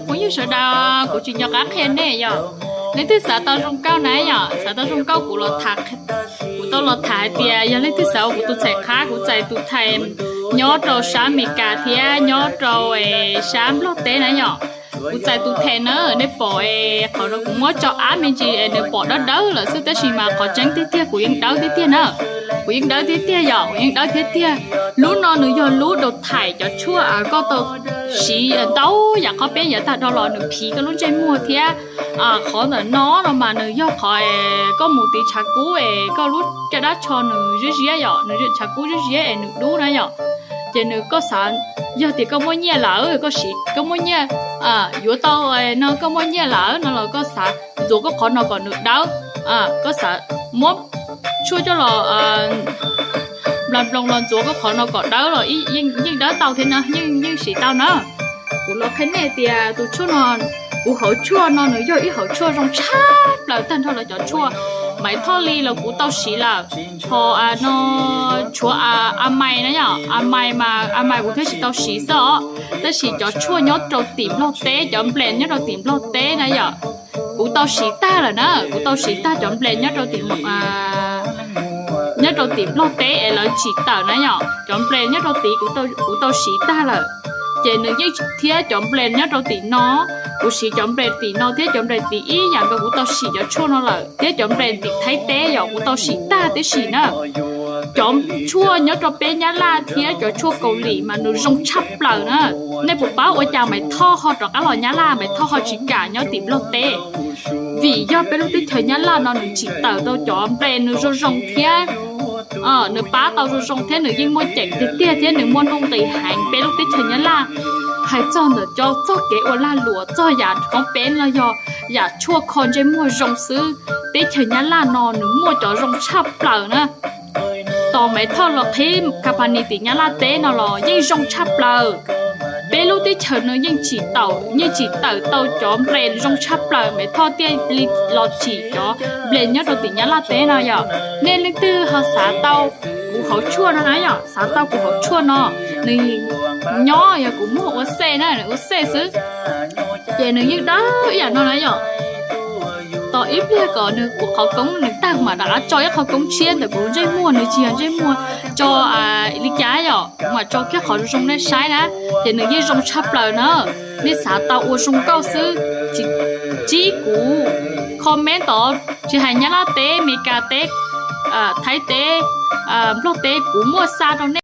Phooj ywg sawv daws, kuv tsis nco qab qhia nej yom. Leej twg xav tau zoo nkauj na yom, xav tau zoo nkauj kuv los tham, kuv tau los tham hais tias yog leej twg xav ua kuv tus txhais qhab, kuv txais tus them nyob rau sab Amelikas thiab nyob rau sab Nplog teb na yom. Kuv txais tus them na, nej pom es qhov no kuv muab tso app me ntsis es nws pom dawb dawb lawm xwb, tab sis mas qhov tseeb tiag tiag kuv yeej dawb tiag tiag na. Kuv yeej dawb tiag tiag yom, kuv yeej dawb tiag tiag. Lub no nws yog lub dau thaim cov tshuaj koj tau siv ntau yam qhob peb yav tag dhau los nws phiv koj lub ntsej muag thiab. Qhov ntawm no no mas nws yog qhov koj mus tiv tshav kub es koj lub caj dab tsho nws ziab ziab yom, nws tshav kub ziab ziab es nws dub na yom. Ces nws koj xav, yog tias koj muaj nyiaj lawm koj siv, koj muaj nyiaj, yuav tau no koj muaj nyiaj lawm no los koj xav ntxuav koj qhov no kom nws dawb, koj xav muab tshuaj coj los nplas nploos los ntxuav koj qhov no kom dawb los yeej dawb tau thiab na, yeej siv tau na. Kuv los qhia nej tias tus tshuaj no, kuv hauv tshuaj no nws yog ib hauv tshuaj zoo tshaj plaws tag nrho lawv cov tshuaj. Maiv Thoj Lis los kuv tau siv lawm, ho no tshuav A Mai na yom, A Mai mas A Mai kuv thiaj tsis tau siv xwb os. Tab sis cov tshuaj nyob rau tim Nplog teb, cov nples nyob rau tim Nplog teb na yom, kuv tau siv tag lawm na, kuv tau siv tag cov nples nyob rau tim nyob rau tim Nplog teb es lawv tsim tawm na yom, cov nples nyob rau tid kuv tau siv tag lawm. Ces nws yeej thiab cov nples nyob rau tim no, kuv siv cov nples tim no thiab cov nples tim ib yam nkaus, kuv tau siv cov tshuaj no lawm thiab cov nples tim Thaib teb yom kuv tau siv tag tib si na. Cov tshuaj nyob rau peb Nyab Laj thiab cov tshuaj Kaus Lim mas nws zoo tshaj plaws na. Nej puas paub ua cas Maiv Thoj ho rov qab los Nyab Laj, Maiv Thoj ho tsis kam nyob tim Nplog teb? Vim yog peb lub teb chaws Nyab Laj no nws tsim tawm tau cov nples nws zoo zoo thiab nws pab tau zoo zoo thiab nws yeej muaj ceem tiag tiag thiab nws muaj nuj nqis heev peb lub teb chaws Nyab Laj. Hais txog ntawm cov txoj kev ua lag luam txog yam qhov peb los yog yam tshuaj kho ntsej muag zoo xwb, teb chaws Nyab Laj no nws muaj cov zoo tshaj plaws na. Tos Maiv Thoj los qhib company tim Nyab Laj teb no los yeej zoo tshaj plaws. Peb lub teb chaws no yeej tsim tawm, yeej tsim tawm tau cov nples zoo tshaj plaws, Maiv Thoj thiaj li los tsim cov nples nyob rau tim Nyab Laj teb no yom. Nej leej twg ho xav tau kuv hauv tshuaj no na yom, xav tau kuv hauv tshuaj no, nws nyob yog kuv muag ua xej na, nws ua xej xwb. Ces nws yeej dawb ib yam no na yom. Tos ib pliag kom nws kuv qhov koob nws tag mam rov qab tso ib qhov koob tshiab ntawm kuv lub ntsej muag, nws tsis yog ntsej muag tso li cas yom, kuv mam tso kiag qhov zoo nej saib na. Ces nws yeej zoo tshaj plaws na. Nej xav tau ua zoo nkauj xwb, tsis, tsib kuv comment tod, tsis hais Nyab Laj teb, Amelikas teb, Thaib teb, Nplog teb kuv muaj xa rau nej.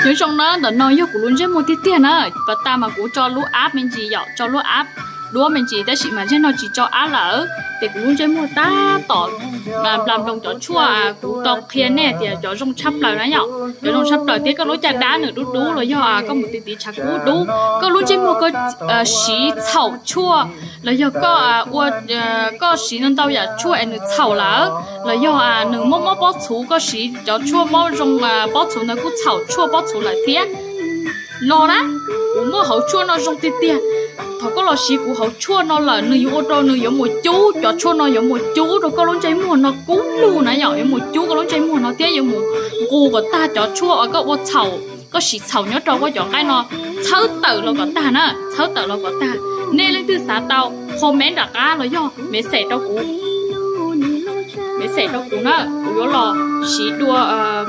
Nyob zoo na, ntawm no yog kuv lub ntsej muag tiag tiag na. Pas tas mas kuv tso lub app me ntsis yom, tso lub app duab me ntsis, tab sis mas zeg no tsis tso app lawm. Ces kuv lub ntsej muag tab tom nplas nploos cov tshuaj kuv tau qhia nej tias cov zoo tshaj plaws na yom, cov zoo tshaj plaws thiab koj lub caj dab nws dub dub los yog koj mus tiv tiv tshav kub dub, koj lub ntsej muag koj siv txhaum tshuaj los yog koj ua, koj siv ntau ntau yam tshuaj es nws txhaum lawm, los yog nws mob mob pob txhuv, koj siv cov tshuaj mob zoo pob txhuv ntawd kuj txhaum tshuaj pob txhuv lawm thiab. Los na, kuv muaj hauv tshuaj no zoo tiag tiag. Thaum koj los siv kuv hauv tshuaj no lawm nws yuav ua rau nws yuav mus cub, cov tshuaj no yuav mus cub rau koj lub ntsej muag no kub lug na yom, yuav mus cub koj lub ntsej muag no thiab yuav mus nqus kom tag cov tshuaj uas koj ua txhaum, koj siv txhaum nyob rau koj cov nqaij no, txhawb tawm los kom tag na, txhawb tawm los kom tag. Nej leej twg xav tau comment nram qab los yog message rau kuv, message rau kuv na, kuv yuav los siv dua.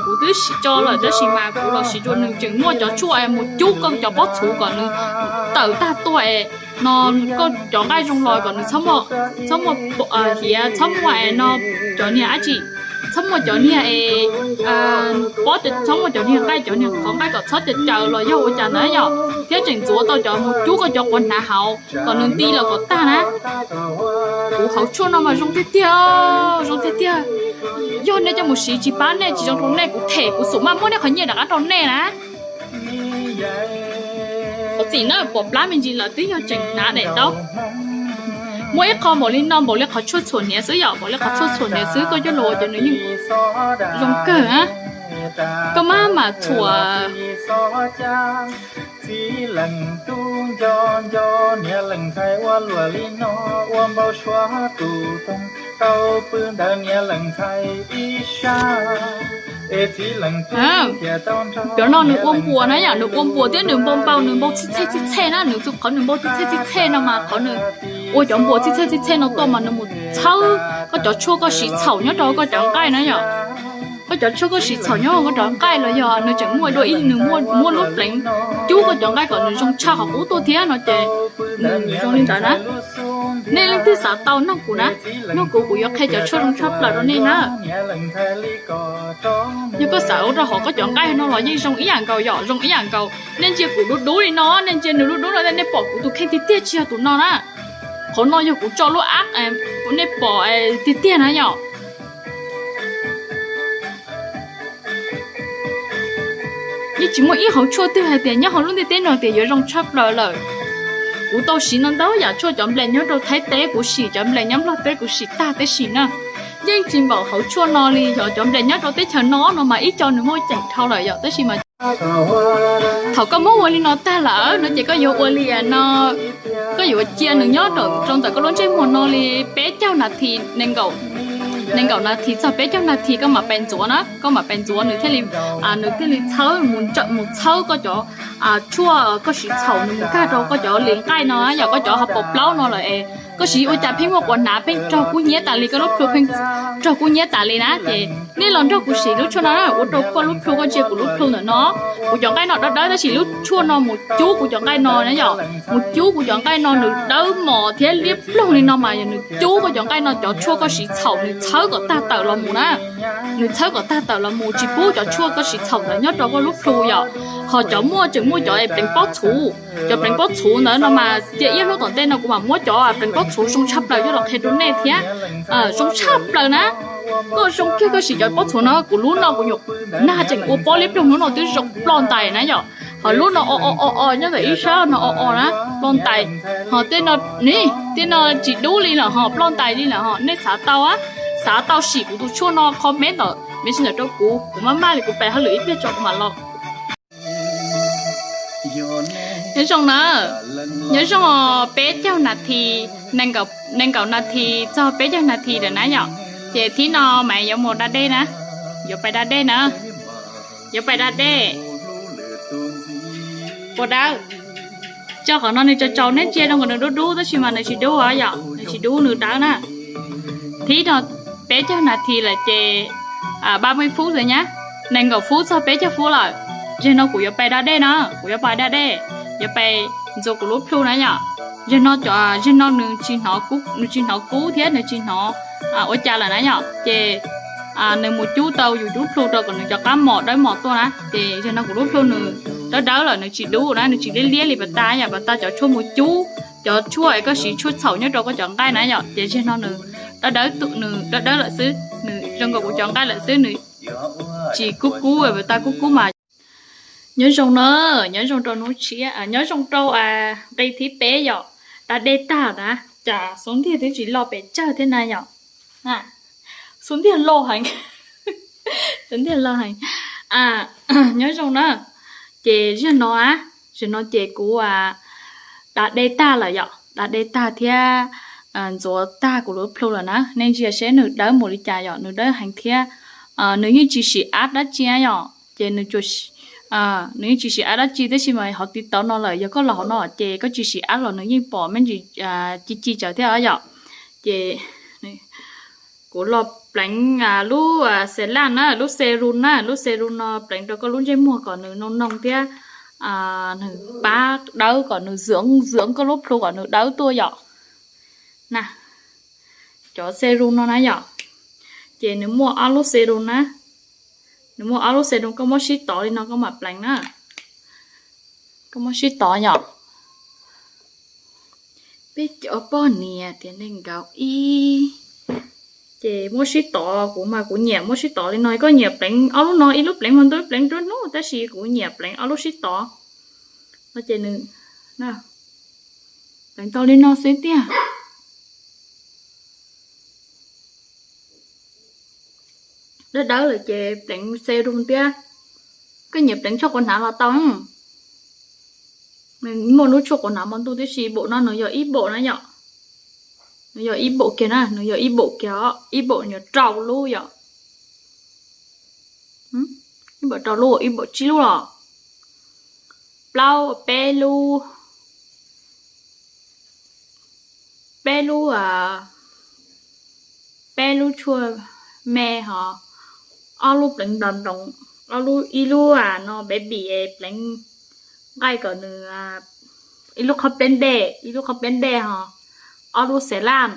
Kuv twb siv tso lawm tab sis mas kuv los siv dua nws tseem muaj cov tshuaj es mus cub koj cov pob txhuv kom nws tawm tag tuaj es no koj cov nqaij zoo los kom nws txhob muaj, txhob muaj hiav, txhob muaj es no cov niag dab tsi, txhob muaj cov niag es pob, txhob muaj cov niag nqaij, cov niag qhov nqaij kom txhob caws caws los yog ua cas ntawd yom, thiab tseem ntxuav tau cov mus cub koj cov quav hnav hauv kom nws nti los kom tag na. Kuv hauv tshuaj no mas zoo tiag tiag, zoo tiag tiag. Yog nej coj mus siv tsis pab nej tsis zoo rau nej, kuv them kuv xum maj muab nej qhov nyiaj rov qab rau nej na. Qhov txim na pom plab me ntsis lawm twb yog tseem hnav daim ntaub. Muaj ib qho npaum li no npaum li qhov tshuaj txhuam hniav xwb yom, npaum li qhov tshuaj txhuam hniav xwb koj coj los ua ces nws yeej zoo kawg na. Koj maj mam txhuam. Txiv leej tub nco nco niam leej ntxhais ua luam li no, ua npau suav tus toog tau pw ntawm niam leej ntxhais ib sab. Cov no nws ua npuas na yom, nws ua npuas thiab nws npau npau, nws npau txhij txhej txhij txhej na, nws txhua qhov nws npau txhij txhej txhij txhej no mas qhov nws ua cov npuas txhij txhej txhij txhej no tuaj mas nws mus txhawb koj cov tshuaj koj siv txhaum nyob rau koj cov nqaij na yom. Koj cov tshuaj koj siv txhaum nyob rau koj cov nqaij los yog nws tseem muaj dua ib nws muaj lub pleev cub koj cov nqaij kom nws zoo tshaj qhov qub tuaj thiab no ces nws zoo li ntawd na. Nej leej twg xav tau nug kuv na, nug kuv, kuv yuav qhia cov tshuaj zoo tshaj plaws rau nej na. Yog koj xav ua rau hauv koj cov nqaij no los yeej zoo ib yam nkaus yom, zoo ib yam nkaus. Nej ntsia kuv dub dub li no, nej ntsia nws dub dub no, nej pom kuv tus kheej tiag tiag tsis yog tus no na. Qhov no yog kuv tso lub app, nej pom tiag tiag na yom. Yeej tsis muaj ib hauv tshuaj twg hais tias nyob hauv lub ntiaj teb no tias yuav zoo tshaj plaws lawm. Kuv tau siv ntau ntau yam tshuaj, cov nplas nyob rau Thaib teb kuv sim, cov nplas nyob Nplog teb kuv sim tag tib si na. Yeej tsis npaum hauv tshuaj no li, yog cov nplas nyob rau teb chaws no no mas ib co nws muaj ceem dhau lawm yom, tab sis mas thaum koj muab ua li no tag lawm no ces koj yuav ua li no, koj yuav cia nws nyob rau ntawm koj lub ntsej muag no li peb caug nas this, nees nkaum nas this txog peb caug nas this koj mam pais ntxuav na, koj mam pais ntxuav nws thiaj li, nws thiaj li txhawb mus, mus txhawb koj cov tshuaj koj siv txhaum nws mus kag rau koj cov li nqaij no, yog koj cov ho pom plaub no lawm es koj siv ua cas pheej muaj quav hnav, pheej raug kub hnyiab tas li, koj lub plhu pheej raug kub hnyiab tas li na. Ces nej los nrog kuv siv lub tshuaj no na, ua rau koj lub plhu, koj ntsia kuv lub plhu ntawm no, kuv cov nqaij no dawb dawb tab sis lub tshuaj no mus cub kuv cov nqaij no na yom, mus cub kuv cov nqaij no nws dawb mos thiab liab ploog li no mas yog nws cub koj cov nqaij no cov tshuaj koj siv txhaum nws txhawb kom tag tawm los mus na. Nws txhawb kom tag tawm los mus tsis pub cov tshuaj koj siv txhaum ntawd nyob rau koj lub plhu yom. Ho cov muaj tseem muaj cov pleev pob txhuv, cov pleev pob txhuv ntawd no mas cia ib hnub tom ntej no kuv mam muab cov pleev pob txhuv zoo tshaj plaws coj los qhia rau nej thiab. Zoo tshaj plaws na. Koj zoo kiag koj siv cov pob txhuv no, kuv lub no kuv nyuam nag tseem ua pob liab ploog, hnub no twb zoo ploj ntais na yom. Ho lub no o o o o nyob ntawm ib sab no o o na, ploj ntais. Ho tej no, tej no tsis dub li lawm ho, ploj ntais li lawm ho. Nej xav tau, xav tau sim kuv tus tshuaj no comment ntawm, me ntsis ntawm rau kuv, kuv maj maj li kuv pais hauj lwm ib pliag tso kuv mam los. Nyob zoo na, nyob zoo peb caug nas this, nees nkaum nas this txog peb caug nas this lawm na yom. Ces thib no mas yuav mus da dej na, yuav pais da dej na, yuav pais da dej. Ua dawb, tso qhov no nws tsaus tsaus, nej ntsia zoo nkaus nws dub dub tab sis mas nws tsis dub yom, nws tsis dub, nws dawb na. Thib no peb caug nas this lawm ces ba mươi phút rồi nhá, nees nkaum fub txog peb caug fub lawm. Zaum no kuv yuav pais da dej na, kuv yuav pais da dej, yuav pais ntxuav kuv lub plhu na yom. Zaum no cov, zaum no nws tsis hnov, nws tsis hnov kub thiab nws tsis hnov ua cas lawm na yom. Ces nws mus cub tau yus lub plhu rau kom nws cov qab mos dawb mos tuaj na. Ces zaum no kuv lub plhu nws dawb dawb lawm, nws tsis dub na, nws tsis liab liab li pas tas yom. Pas tas cov tshuaj mus cub, cov tshuaj es koj siv tshuaj txhaum nyob rau koj cov nqaij na yom. Ces zaum no nws dawb dawb, nws dawb dawb lawm xwb, nws zoo nkaus kuv cov nqaij lawm xwb, nws tsis kub kub pas tas kub kub mas. Nyob zoo na, nyob zoo rau hnub tshiab, nyob zoo rau nqe thib peb yom. Da dej tag na, cas xub ntiag twb tsis loj pes tsawg thiab na yom. Xub ntiag loj heev, xub ntiag loj heev. Nyob zoo na, ces zaum no, zaum no ces kuv da dej tag lawm yom, da dej tag thiab ntxuav tag kuv lub plhu lawm na. Nej ntsia seb nws dawb npaum li cas yom, nws dawb heev thiab nws yeej tsis sim ab dab tsi yom. Ces nws tsuas, nws yeej tsis sim ab dab tsi tab sis mas hauv TikTok no lawm, yog koj los hauv no ces koj tsis sim ab los nws yeej pom me ntsis ci ci tsawv thiab yom. Ces kuv los pleev lub xelam na, lub serum na, lub serum no pleev rau koj lub ntsej muag kom nws noo noo thiab nws pab dawb kom nws dưỡng dưỡng koj lub plhu kom nws dawb tuaj yom. Na, cov serum no na yom, ces nws muaj ob lub serum na, nws muaj ob lub serum, koj muab sib tov li no koj mam pleev na. Koj muab sib tov yom. Peb cov poj niam tias nees nkaum ib, ces muab sib tov, kuv mas kuv nyiam muab sib tov li no, koj nyiam pleev ob lub no, ib lub pleev hmo ntuj, ib lub pleev nruab hnub, tab sis kuv nyiam pleev ob lub sib tov no ces nws pleev tau li no xwb tiag. Dawb dawb lawm ces pleev serum thiab. Koj nyiam pleev tshuaj quav hnav los tau. Nws muaj lub tshuaj quav hnav hmo ntuj tib si, npaum no nws yog ib npaum na yom. Nws yog ib npaum kiag na, nws yog ib npaum kiag os, ib npaum nyuag rau lub yom. Ib npaum rau lub, ib npaum tsib lub los, plaub, peb lub, peb lub, peb lub tshuaj me ho, ob lub pleev nplas nploos, ob lub, ib lub no baby pleev nqaij kom nws, ib lub qhob peb dej, ib lub qhob peb dej ho, ob lub xev laj,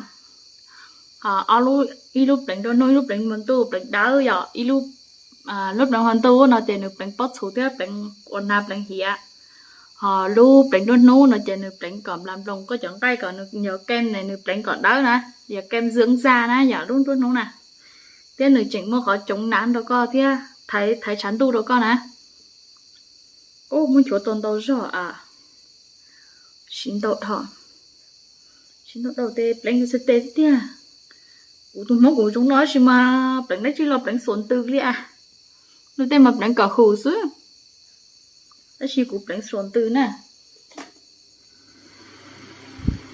ho ob lub, ib lub pleev nruab hnub, ib lub pleev hmo ntuj pleev dawb yom, ib lub, lub pleev hmo ntuj no ces nws pleev pob txhuv thiab pleev quas hnav pleev hiav, ho lub pleev nruab hnub no ces nws pleev kom nplas nploos koj cov nqaij kom nws yog kem ne nws pleev kom dawb na, yog kem dưỡng da na yom lub nruab hnub na, thiab nws tseem muaj qhov chống nắng rau koj thiab thaiv, thaiv tshav ntuj rau koj na. Ub, muab nchuav tau ntau zog a, siv ntau dhau, siv ntau dhau tes pleev xwb tes tiag. Kuv tus Hmoob kuv zoo no tab sis mas pleev dab tsi los pleev xuas ntws li a. Luag tej mas pleev kom hum xwb, tab sis kuv pleev xuas ntws na.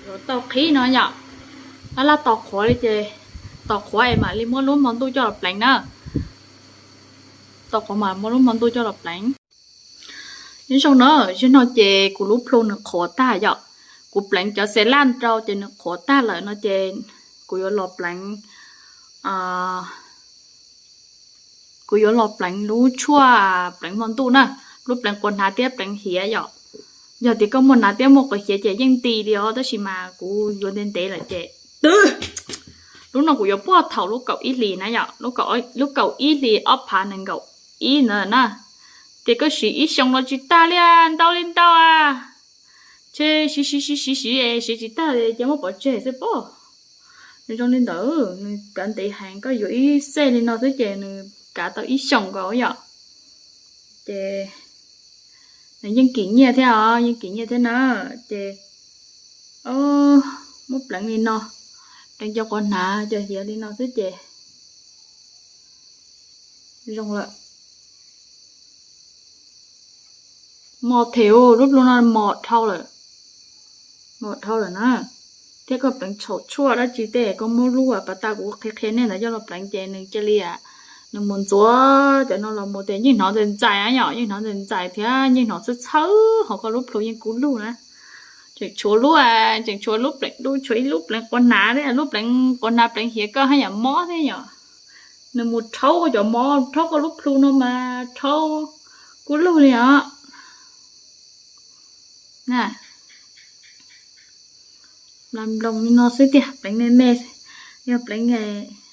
Yuav tau qhib no yom, lab lab tos qhuav li ces, tos qhuav es mam li muab lub hmo ntuj coj los pleev na. Tos qhuav mam muab lub hmo ntuj coj los pleev. Nyob zoo na, zaum no ces kuv lub plhu nws qhuav tag yom. Kuv pleev cov xev laj rau ces nws qhuav tag lawm no ces kuv yuav los pleev, kuv yuav los pleev lub tshuaj pleev hmo ntuj na, lub pleev quas hnav thiab pleev hiav yom. Yog tias koj muaj hnav thiab muaj quas hiav ces yeej nti li os, tab sis mas kuv yuav ntev ntev lawm ces twb, lub no kuv yuav puag thaum lub kaum ib hlis na yom, lub kaum ib hlis ob phav nees nkaum ib ntawd na. Ces koj siv ib xyoos los tsis tag li, ntau li ntau a. Ces siv siv siv siv siv es siv tsis tag ces muab pov tseg xwb pob. Nws zoo li ntawd, nws kav ntev heev, koj yuav ib xej li no xwb ces nws kav tau ib xyoos nkaus yom. Ces nws yeej kim nyiaj thiab os, yeej kim nyiaj thiab na. Ces muab pleev li no, pleev cov quas hnav cov hiav li no xwb ces zoo lawm. Mos them, lub plhu no mos dhau lawm, mos dhau lawm na. Thiab koj pleev txhaum tshuaj dab tsi tej koj muab lub pas tas kuv qhia qhia nej ntawd coj los pleev ces nws cia li, nws mus ntxuav cov no los mus ces yeej hnov ntxais ntxais na yom, yeej hnov ntxais ntxais thiab yeej hnov txhawb txhawb hauv koj lub plhu yeej kub lug na. Tseem tshuav lub, tseem tshuav lub pleev, tshuav ib lub pleev quas hnav thiab lub pleev quas hnav pleev hiav koj haj yam mob thiab yom. Nws mus rhaub koj cov mob, rhaub koj lub plhu no mas rhaub kub lug li os. Nplas nploos li no xwb tiag, pleev me me. Yog pleev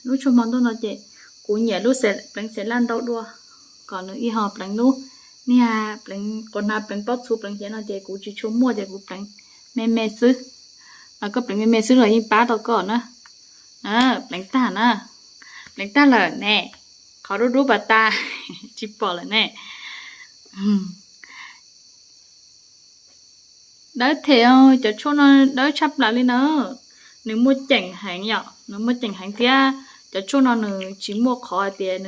lub tshuaj hmo ntuj no ces kuv nyiam lub pleev xev laj ntau dua, kom nws ib ho pleev lub niag pleev quas hnav pleev pob txhuv pleev hiav no ces kuv tsis tshua muaj ces kuv pleev me me xwb. Mas koj pleev me me xwb los yeej pab tau koj na. Pleev tag na, pleev tag lawm ne, qhov dub dub pas tas tsis pom lawm ne. Dawb them, cov tshuaj no dawb tshaj plaws li na. Nws muaj ceem heev yom, nws muaj ceem heev thiab cov tshuaj no nws tsis muaj qhov hais tias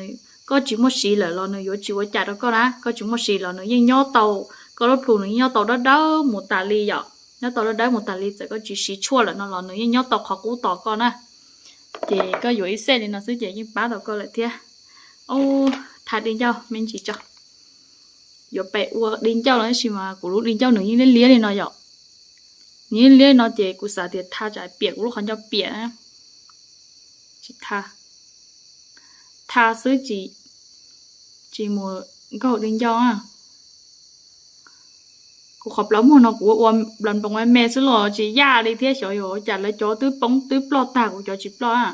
koj tsis muaj siv lawm los nws yuav tsis ua cas rau koj na, koj tsis muaj siv los nws yeej nyob tau, koj lub plhu nws yeej nyob tau dawb dawb mus tas li yom, nyob tau dawb dawb mus tas li, txawm koj tsis siv tshuaj lawm no los nws yeej nyob tau qhov qub tos koj na. Ces koj yuav ib xej li no xwb ces yeej pab tau koj lawm thiab. Tha di ncauj me ntsis tso. Yuav pem ua di ncauj los tab sis mas kuv lub di ncauj nws yeej liab liab li no yom. Nws yeej liab li no ces kuv xav tias tha tsam piam kuv lub qhov ncauj piam. Tsis tha, tha xwb, tsis mus nkaug di ncauj. Kuv qhov plaub muag no kuv ua nplas nploos me me xwb los tsis yaj li thiab, xyov yuav ua cas lawv cov twb poob twb ploj tag kuv cov tsis ploj.